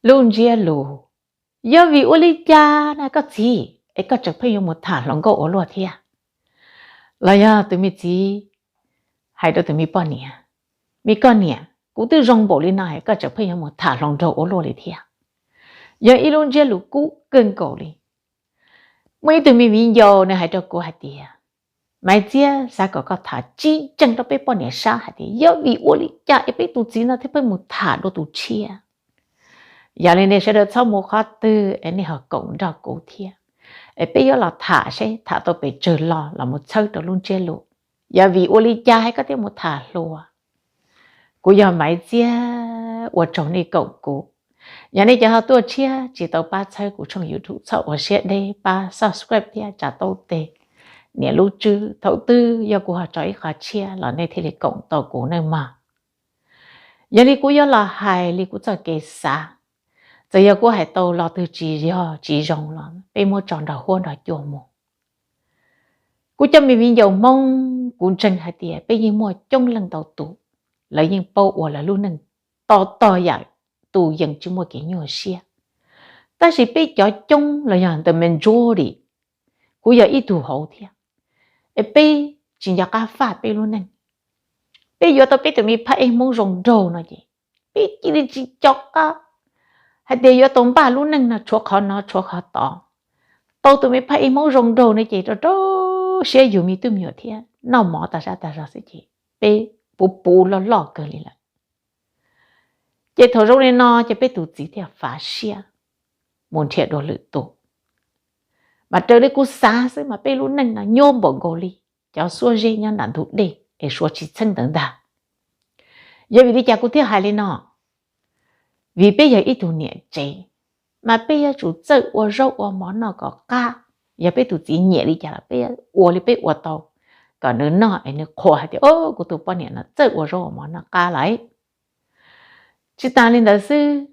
lub ntsiab lus, yog vim ua li cas na koj txiv es koj tseem pheej yuav mus tham hluas nkauj ua luaj thiab? Los yog tus me txiv hais rau tus me poj niam, me koj niam, kuv twb zoo npaum li no es koj tseem pheej yuav mus tham hluas nraug ua luaj li thiab? Yog ib lub ntsiab lus kub kawg nkaus li. Muaj ib tug me viv ncaus nws hais rau kuv hais tias, Maiv Txiab, xav kom koj tham tsis tseeb rau peb poj niam saib hais tias yog vim ua li cas es peb tus txiv no thiaj pheej mus tham dua tus tshiab. Yog li nej sawv daws txhob mus qhov twg es nej ho koom nrog kuv thiab, es peb yuav los tham seb tham tau pes tsawg lo los mus txhawb rau lub ntsiab lus, yog vim ua li cas es koj thiaj mus tham hluas. Kuv yog Maiv Txiab, ua tsaug nej koom kuv. Yog nej cov ho tuaj tshiab tsis tau pab txhawb kuv tshooj YouTube, txhob ua siab deb, pab subscribe thiab tsa taub teg, nias lub tswb, thaum twg yog kuv ho tso ib qho tshiab los nej thiaj li koom tau kuv nawb mog. Yog li kuv yuav los hais li kuv txoj kev xav, txawm yog kuv hais tau lo twg tsis yog tsis zoo los peb muab tso nrog huab nrog cua mus. Kuv cov me viv ncaus Hmoob, kuv ntseeg hais tias peb yeej muaj coob leej ntau tus, lawv yeej paub ua lawv lub neej tog tog yam, tus yeej tsis muaj kev nyuaj siab. Tab sis peb cov coob los yog the majority, kuv yog ib tug hauv thiab, es peb tsis nco qab faj peb lub neej. Peb yuav tau peb tus me phaj ej Hmoob zoo nraug no ces peb cia li tsis nco qab hais tias yuav tau npaj lub neej no tshuav qhov no tshuav qhov tod. Tau tus me phaj ej Hmoob zoo nraug no ces rau rau siab yug me tub me nyuam thiab noj mov tag sab tag zog xwb ces peb puv puv loj loj kawg li lawm. Ces thaum zoo li no ces peb tus txiv thiaj fav siab mus nrhiav dua lwm tus. Mas raws li kuv xav xwb mas peb lub neej no nyuaj npaum nkaus li cov xuab zeb nyob nram ntug dej es suav tsis txheeb ntawd ntag. Yog vim li cas kuv thiaj hais li no? Vim peb yog ib tug niam tsev, mas peb yuav tsum txawj ua zaub ua mov noj kom qab. Yog peb tus txiv nyiam li cas los peb ua li peb ua tau kom nws noj es nws qhuas hais tias, o, kuv tus poj niam no txawj ua zaub ua mov noj qab lawm. Tsis tas li ntawd xwb,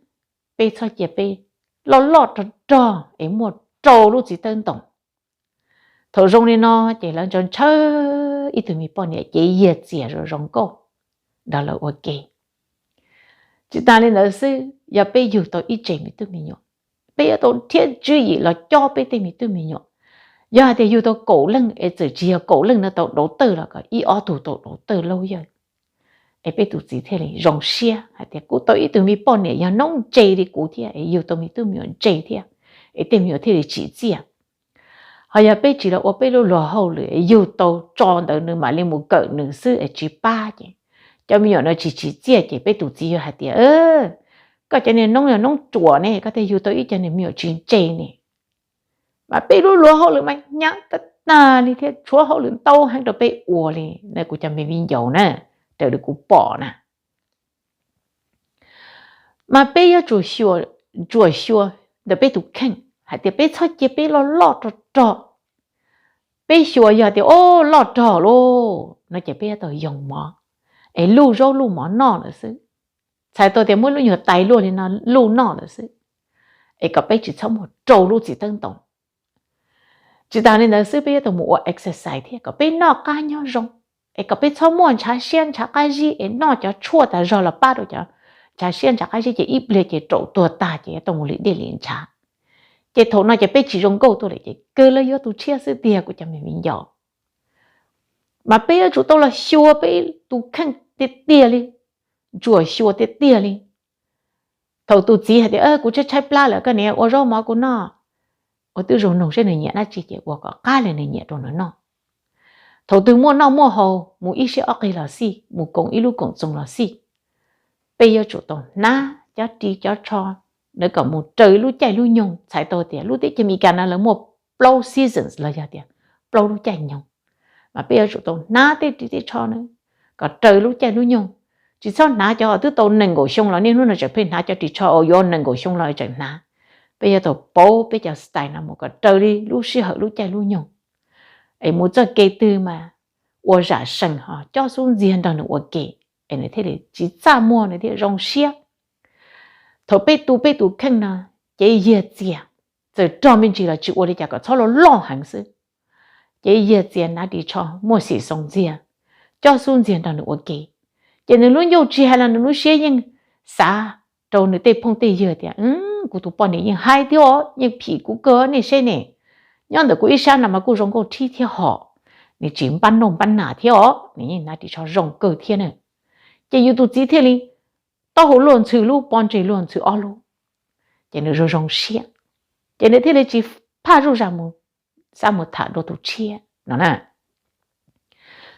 peb txhob cia peb loj loj rog rog es muaj rau lub txiv tawb ntoos. Thaum zoo li no ces lawv ntshaw ntshaw ib tug me poj niam cev yiag txias zoo zoo nkauj nrog lawv ua ke. Tsis tas li ntawd xwb, yog peb yug tau ib tsev me tub me nyuam, peb yuav tau nrhiav tswv yim los cob peb tej me tub me nyuam. Yog hais tias yug tau kaum leej es txawm tsis yog kaum leej no tau dauv tawj los kom ib ob tug tau dauv tawj laub yawg, es peb tus txiv thiaj li zoo siab hais tias kuv tau ib tug me poj niam yog noob ntse li kuv thiab es yug tau me tub me nyuam ntse thiab, es tej me nyuam thiaj li tsim txiaj. Ho yog peb tsis los ua peb lub luag hauj lwm es yug tau tso ntawd nws mam li mus kawm nws xwb es tsis pab ces cov me nyuam no tsis tsim txiaj ces peb tus txiv yuav hais tias, koj cov niag noob yog noob ruam ne, koj thiaj yug tau ib co niag me nyuam tsis ntse ne. Mas peb lub luag hauj lwm mas hnyav tag tag li thiab tshuav hauj lwm ntau heev rau peb ua li na kuv cov me viv ncaus na, raws li kuv pom na. Mas peb yuav tsum xyuas, tsuas xyuas ntawm peb tus kheej hais tias peb txhob cia peb loj loj rog rog. Peb xyuas yog tias, o, loj rog lauj no ces peb yuav tau yoo mov es luj zaub luj mov noj lawm xwb. Txhais tau tias muab lub nyuag tais luaj li no luj noj lawm xwb, es kom peb tsis txhob muaj rau lub txiv tawb ntoos. Tsis tas li ntawd xwb, peb yuav tau mus ua exercise thiab kom peb noj qab nyob zoo, es kom peb txhob muaj ntshav siab ntshav qab zib es noj cov tshuaj tas zog los pab rau cov ntshav siab ntshav qab zib ces ib pliag ces raum tuag tag ces yuav tau mus lim dej lim ntshav. Ces thaum no ces peb tsis zoo nkauj tuaj lawm ces kawg lawv yuav tus tshiab xwb tiag kuv cov me viv ncaus. Mas peb yuav tsum tau los xyuas peb tus kheej tiag tiag li, tsuas xyuas tiag tiag li. Thaum tus txiv hais tias, kuv tshaib tshaib plab lawm, koj niam ua zaub mov kuv noj, ua twb zoo noog seb nws nyiam dab tsi ces ua kom qab li nws nyiam rau nws noj. Thaum twg muaj noj muaj haus mus ib siab ob qig los xij, mus koom ib lub koom txoos los xij, peb yuav tsum tau hnav cov ris cov tsho ntawd kom mus raws lub caij lub nyoog. Txhais tau tias lub teb chaws Amelikas no lawv muaj plaub seasons los yog tias plaub lub caij nyoog, mas peb yuav tsum tau hnav tej ris tej tsho na kom raws lub caij lub nyoog. Tsis txhob hnav cov twb tau nees nkaum xyoo los niaj hnub no tseem pheej hnav cov ris tsho uas yuav nees nkaum xyoo los tseem hnav. Peb yuav tau pauv peb cov style no mus kom raws li lub sij hawm lub caij lub nyoog, es mus txoj kev twg mas ua zam sees ho cob xub ntxiag nrog nws ua ke, es nws thiaj li tsis txaj muag, nws thiaj zoo siab. Thaum peb tu peb tus kheej no, cev yiag txias, txawm rog me ntsis los tsis ua li cas, kom txhob loj loj heev xwb. Cev yiag txias, hnav ris tsho muaj xim xoo ntxiag, cob xub ntxiag nrog nws ua ke, ces nws lub ncauj tsis hais los nws lub siab yeej xav rau nws tej phooj tej ywg tias, kuv tus poj niam yeej hais thiab os, yeej phim kuv kawg nej seb ne. Nyob ntawm kuv ib sab no mas kuj zoo nkauj thib thiab hos, nws tsis npab noj npab nas thiab os, nws yeej hnav ris tsho zoo kawg thiab na. Ces yus tus txiv thiaj li taub hau luag ntxhw lub, pob ntseg luag ntxhw ob lub, ces nws zoo zoo siab, ces nws thiaj li tsis phaj zuj zam mus, xav mus tham dua tus tshiab no na.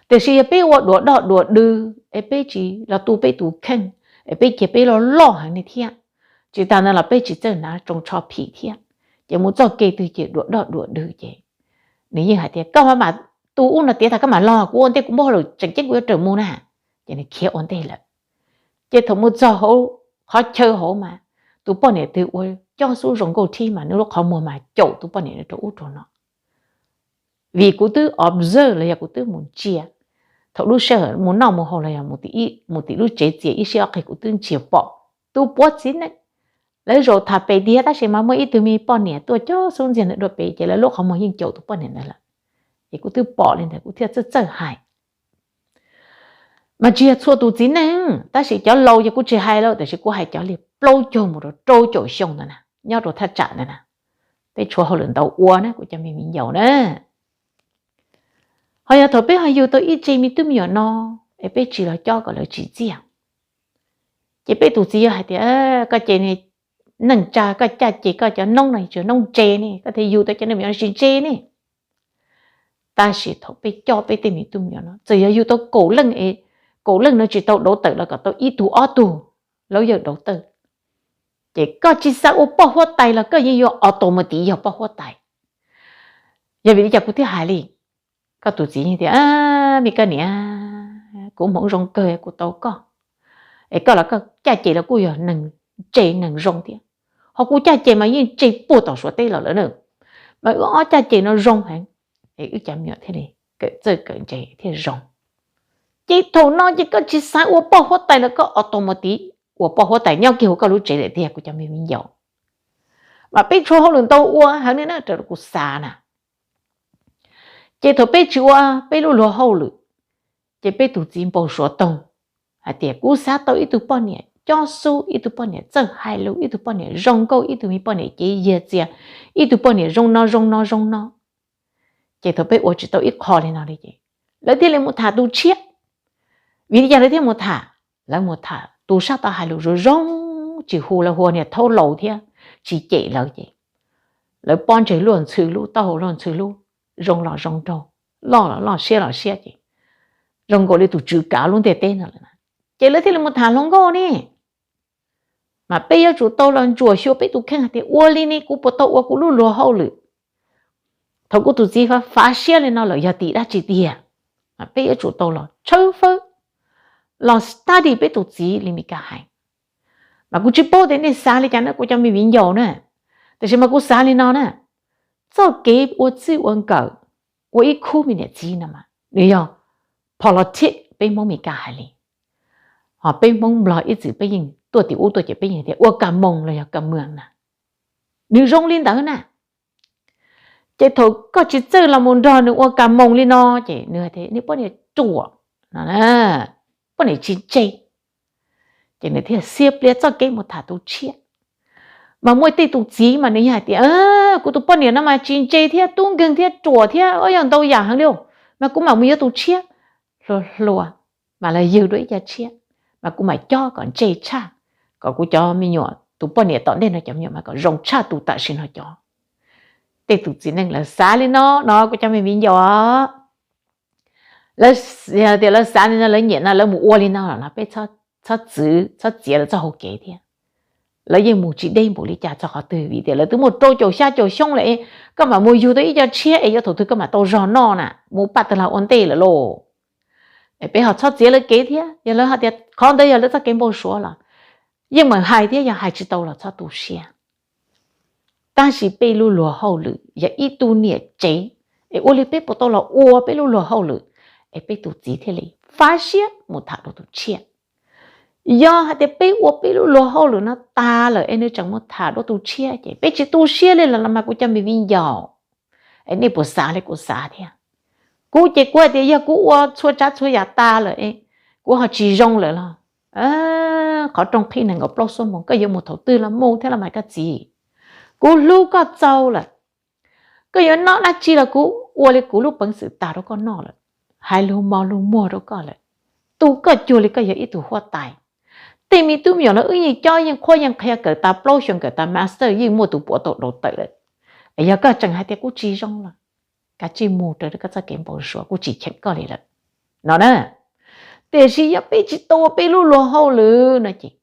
Tiam sis yog peb ua duav doj duav dw, es peb tsis los tu peb tus kheej, es peb cia peb loj loj heev li thiab, tsis tas ntawd los peb tsis txawj hnav tsho phim thiab, ces mus txoj kev twg ces duav doj duav dw ces nws yeej hais tias, koj mam mam tu ub no tiav tas koj mam los, kuv ua ntej kuv npau hauj lwm tseem ceeb kuv yuav rawm mus na. Ces nws khiav ua ntej lawm. Ces thaum mus txog hauv qhov chaw hauv mas tus poj niam twg ua cob xub zoo nkauj thib mas nws lub qhov muag mas caum tus poj niam rau ub rau no. Vim kuv twb observe los yog kuv twb mus ntsia, thaum lub sij hawm mus noj mus haus los yog mus tim lub tsev txias ib sij ob qig kuv twb ntsia pom tus puav txiv neej, lawv zaum tham pem tiag tab sis mas muaj ib tug me poj niam tuaj cob xub ntxiag ntawm dua pem ces lawv lub qhov muag yeej caum tus poj niam ntawd lawm. Ces kuv twb pom li ntawd kuv thiaj txawj txawj hais. Mas tsis yog txhua tus txiv neej, tab sis cov laus yog kuv tsis hais lawm, tiam sis kuv hais cov li plaub caug mus rau rau caum xyoo ntawd na, nyob rau thaj tsam ntawd na, peb tshuav hauj lwm ntau ua na kuv cov me viv ncaus na. Ho yog thaum peb ho yug tau ib tse me tub me nyuam no, es peb tsis los cob kom lawv tsim txiaj, ces peb tus txiv yog hais tias, koj ces neej tsa koj caj ces koj cov noob no tsis noob ntse ne, koj thiaj yug tau cov neeg me nyuam no tsis ntse ne. Tab sis thaum peb coj peb tej me tub me nyuam no, txawm yog yug tau kaum leej, kaum leej no tsis tau dauv tawm los kom tau ib tug ob tug, lawv yog dauv tawm, ces koj tsis xav ua poj huab tais los koj yeej yuav auto mus tiv yog poj huab tais. Yog vim li cas kuv thiaj hais li? Koj tus txiv tias, me koj niam, kuv hmoov zoo kawg kuv tau koj, es koj los koj caj ces los kuj yog neeg ntse neeg zoo thiab, ho kuv caj ces mas yeej ntse puag tom Suav teb los lawm na, mas wb ob caj ces no zoo heev, es wb cov me nyuam thiaj li kawm txawj kawm ntse thiaj zoo. Ces thaum no ces koj tsis xav ua poj huab tais los koj auto mus tiv ua poj huab tais nyob kiag hauv koj lub tsev lawm tiag kuv cov me viv ncaus. Mas peb tshuav hauj lwm ntau ua heev li na raws li kuv xav na. Ces thaum peb tsis ua peb lub luag hauj lwm, ces peb tus txiv npau suav toog hais tias kuv xav tau ib tug poj niam cob xub, ib tug poj niam txawj hais lus, ib tug poj niam zoo nkauj, ib tug me poj niam cev yiag txias, ib tug poj niam zoo no zoo no zoo no. Ces thaum peb ua tsis tau ib qho li no li ces lawv thiaj li mus tham tus tshiab. Vim li cas lawv thiaj mus tham? Lawv mus tham tus sab tod hais lus zoo zoo, tsis hu lawv hu niag thaub laus thiab tsis cem lawv ces lawv pob ntseg luaj ntxhw lub, taub hau luaj ntxhw lub, zoo los zoo nraug, loj los loj siab los siab ces zoo nkaus li tus tswv kav lub ntiaj teb no lawm. Ces lawv thiaj li mus tham hluas nkauj ne. Mas peb yuav tsum tau los ntsuam xyuas peb tus kheej hais tias ua li ne kuv puas tau ua kuv lub luag hauj lwm? Thaum kuv tus txiv fav siab li no lawm yog tim dab tsi tiag? Mas peb yuav tsum tau los tshawb fawb, los study peb tus txiv li Mis Kas hais. Mas kuv tsis paub tias nej xav li cas na kuv cov me viv ncaus na, tiam sis mas kuv xav li no na, txoj kev ua txij ua nkawm, ua ib khub me niam txiv no mas nws yog politics peb Hmoob Mes Kas hais li. Ho peb Hmoob Nplog ib txwm peb yeej tuaj tim ub tuaj ces peb yeej tias ua kas moos los yog kas moos na, nws zoo li ntawd na. Ces thaum koj tsis txawj los mus nrog nws ua kas moos li no ces nws hais tias nej poj niam ruam no, poj niam tsis ntse. Ces nws thiaj xiab pliag txoj kev mus tham tus tshiab. Mas muaj tej tus txiv mas nws yog hais tias kuv tus poj niam no mas tsis ntse thiab tub nkeeg thiab ruam thiab yog ntau yam heev li, mas kuv mam mus yuav tus tshiab hluas hluas, mas los ywg dua ib co tshiab, mas kuv mam cob kom ntse tshaj, kom kuv cov me nyuam tus poj niam tom ntej no cov me nyuam mas kom zoo tshaj tus tam sim no cov. Tej tus txiv neej lawv xav li no no kuv cov me viv ncaus, lawv tias lawv xav li no lawv nyiam no lawv mus ua li no los no peb txhob txwv txhob txiav lawv txoj hau kev thiab. Lawv yeej mus tsis deb npaum li cas txog qhov twg vim tias lawv twb muaj rau caum xya caum xyoo lawm, koj mam mus yug tau ib co tshiab es yuav thaum twg koj mam tau zog noj na, mus paj tag lag ua ntej lawm lauj. Peb ho txhob txiav lawv kev thiab, yog lawv hais tias qhov ntawd yog lawv txoj kev npau suav los yeej meem hais thiab, yog hais tsis tau los txhob tu siab. Tab sis peb lub luag hauj lwm yog ib tug niam tsev, es ua li peb puas tau los ua peb lub luag hauj lwm, es peb tus txiv thiaj li fav siab mus tham dua tus tshiab. Yog hais tias peb ua peb lub luag hauj lwm no tas lawm es nws tseem mus tham dua tus tshiab ces peb tsis tu siab li lawm los mas kuv cov me viv ncaus, es nej puas xav li kuv xav thiab? Kuv ces kuv hais tias yog kuv ua txhua tsav txhua yam tas lawm es kuv ho tsis zoo lawm los qhov rooj qhib nees nkaum plaub xuab moos, koj yuav mus thaum twg los mus thiab los mas koj txiv. Kuv hlub koj txaus lawm. Koj yuav noj dab tsi los kuv ua li kuv lub peev xwm tas rau koj noj lawm, hais lus mos lus muag rau koj lawm, tu koj cuag li koj yog ib tug huab tais. Tej me tub me nyuam no wb yeej cob yeej qhuab yeej qhia kawm tas plaub xyoo kawm tas master yeej muaj tus puav tau dau tawm lawm. Es yog koj tseem hais tias kuv tsis zoo los kav tsij mus raws li koj txoj kev npau suav, kuv tsis cheem koj li lawm no na. Tiam sis yog peb tsis tau ua peb lub luag hauj lwm no ces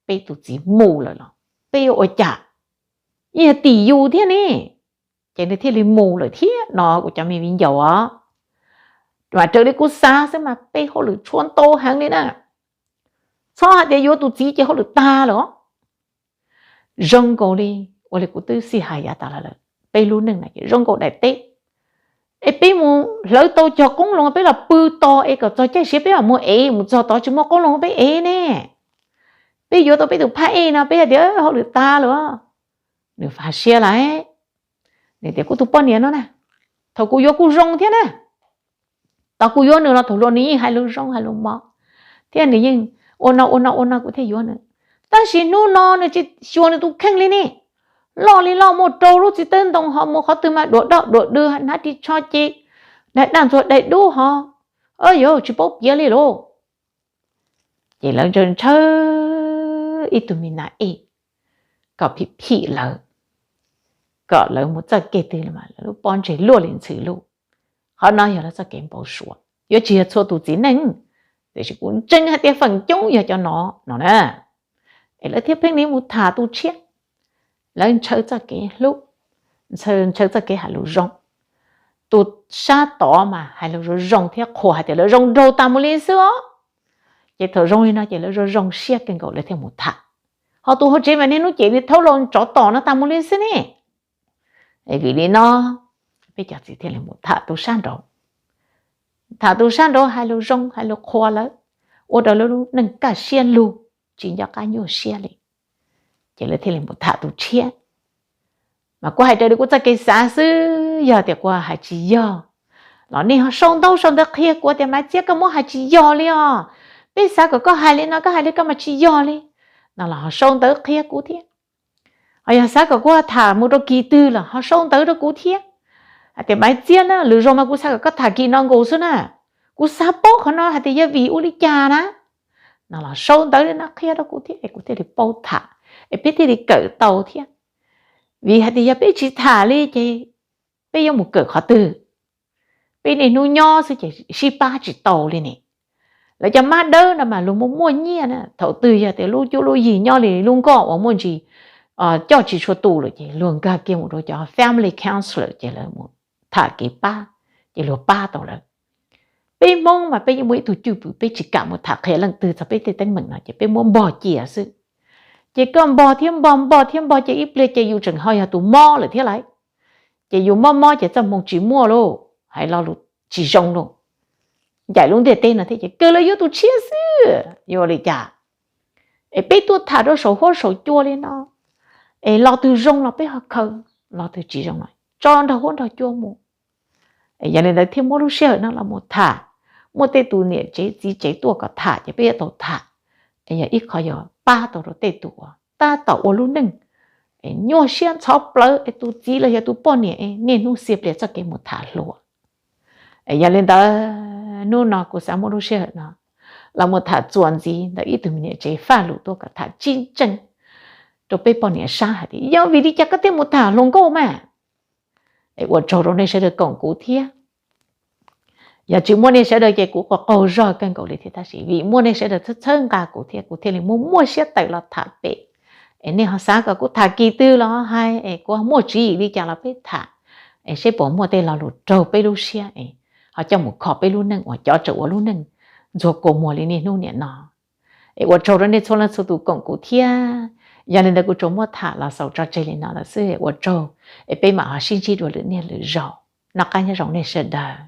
peb tus txiv mus lawm los peb yuav ua cas? Yeej yog tim yus thiab ne, ces nws thiaj li mus lawm thiab no kuv cov me viv ncaus os. Mas raws li kuv xav xwb mas peb hauj lwm tshuav ntau heev li na. Txhob hais tias yuav tus txiv ces hauj lwm tag lawm os. Zoo nkaus li, ua li kuv twb xij hais yav tas los lawm, peb lub neej na ces zoo nkaus daim teb. Es peb mus hlawv tau cog qoob loo peb los pw tos es kom txog caij siav peb mam mus ev, mus txog tod tsis muaj qoob loo peb ev ne. Peb yuav tau peb tus phaj ej no peb hais tias hauj lwm tag lawm. Nws fav siab lawm. Nws tias kuv tus poj niam no na, thaum kuv yuav kuj zoo thiab na. Thaum kuv yuav nws los thaum hluas nws yeej hais lus zoo hais lus mos, thiab nws yeej ua no ua no ua no kuv thiaj yuav nws. Tab sis hnub no nws tsis xyuas nws tus kheej li ne. Loj li loj muaj rau lub txiv tawb ntoo ho mus qhov twg mas duav doj duav dw, hnav ris tsho ces daig daj ntxuag daig dub ho, yuav tsis paub piav li lauj. Ces lawv ntshaw ntshaw ib tug me nas ej kom phim phim lawv, kom lawv mus txoj kev twg los mas lawv lub pob ntseg luaj li ntxhw luj. Qhov no yog lawv txoj kev npau suav, yuav tsis yog txhua tus txiv neej, tiam sis kuv ntseeg hais tias feem coob yog cov no no na. Es lawv thiaj pheej li mus tham tus tshiab. Lawv ntshaw txoj kev hlub, ntshaw txoj kev hais lus zoo. Tus sab tod mas hais lus zoo zoo thiab qhuas hais tias lawv zoo nraug tas mus li xwb os. Ces thaum zoo li no ces lawv zoo zoo siab kawg nkaus lawv thiaj mus tham. Ho tus hauv tsev mas niaj hnub cem li thaub laus tsov tom no tas mus li xwb ne. Vim li no peb cov txiv thiaj li mus tham tus sab nraud. Tham tus sab nraud hais lus zoo hais lus qhuas lawv, ua rau lawv lub neej kaj siab lug, tsis nco qab nyuaj siab li. Ces lawv thiaj li mus tham tus tshiab. Mas kuv hais raws li kuv txoj kev xav xwb, yog tias kuv hais tsis yog los nej ho sau ntawv sau ntawv qhia kuv tias Maiv Txiab koj muab hais tsis yog li os. Peb xav kom koj hais li no koj hais li koj mas tsis yog li no los ho sau ntawv qhia kuv thiab. Ho yog xav kom kuv tham mus rau kis twg los ho sau ntawv rau kuv thiab. Hais tias Maiv Txiab na, lwm zaus mas kuv xav kom koj tham kis no nkaus xwb na. Kuv xav paub qhov no hais tias yog vim ua li cas na. No los sau ntawv li no qhia rau kuv thiab es kuv thiaj li paub tham, es peb thiaj li kawm tau thiab. Vim hais tias yog peb tsis tham li ces peb yuav mus kawm qhov twg? Peb niaj hnub nyob xwb ces sib pab tsis tau li ne. Lawv cov mab dawb no mas luag muaj muaj nyiaj na, thaum twg yog tias lub cuab lub yig nyob li lub nkoj uas muaj ntsis coj tsis tshua tus lawm ces luag nkag kiag mus rau cov family counselor ces lawv mus tham kev pab, ces luag pab tau lawv. Peb Hmoob mas peb yeej muaj ib tug cwj pwm peb tsis kam mus tham qhia leej twg txog peb tej teeb meem no ces peb muab npog cia xwb. Ces koj npog thiab npog npog thiab npog ces ib pliag ces yus tseem ho yog tus mob lawm thiab lauj. Ces yus mob mob ces txoj hmoo tsis muaj lauj, hais lo lus tsis zoo lauj. Ncaim lub ntiaj teb no thiab ces kawg lawv yuav tus tshiab xwb, yuav ua li cas? Es peb tuaj tham rau saum huab saum cua li no, es lo twg zoo los peb ho khaws, lo twg tsis zoo los tso nrog huab nrog cua mus. Yog li ntawd thiaj muab lub sij hawm no los mus tham, muaj tej tus niam tsev txiv tsev tuaj kom tham ces peb yuav tau tham. Yog ib qho yog pab tau rau tej tus uas tab tom ua lub neej nyuaj siab ntxhov plawv es tus txiv los yog tus poj niam niaj hnub xiab plias txoj kev mus tham hluas. Yog li ntawd hnub no kuv xav muab lub sij hawm no los mus tham txuas ntxiv ntawm ib tug me niam tsev faj lus tuaj kom tham tsis ntseeg rau peb poj niam saib hais tias yog vim li cas koj thiaj mus tham hluas nkauj mas. Es ua tsaug rau nej sawv daws koom kuv thiab. Yog tsis muaj nej sawv daws ces kuv qaug qaug zog kawg nkaus li thiab, tab sis vim muaj nej sawv daws txhawb txhawb nqa kuv thiab kuv thiaj li muaj muaj siab tawm los tham pem. Es nej ho xav kom kuv tham kis twg los hais es kuv muaj tswv yim li cas los peb tham, es seb puas muaj tej lo lus raug peb lub siab es ho coj mus kho peb lub neej uas cov tseem ua lub neej ntxuag kua muag li niaj hnub niam no. Es ua tsaug rau nej txhua leej txhua tus koom kuv thiab. Yog li ntawd kuv tsuas muab tham los xaus tso tseg li no lawm xwb, ua tsaug, es peb mam ho sib ntsib dua lwm niaj lwm zaus. Noj qab nyob zoo nej sawv daws.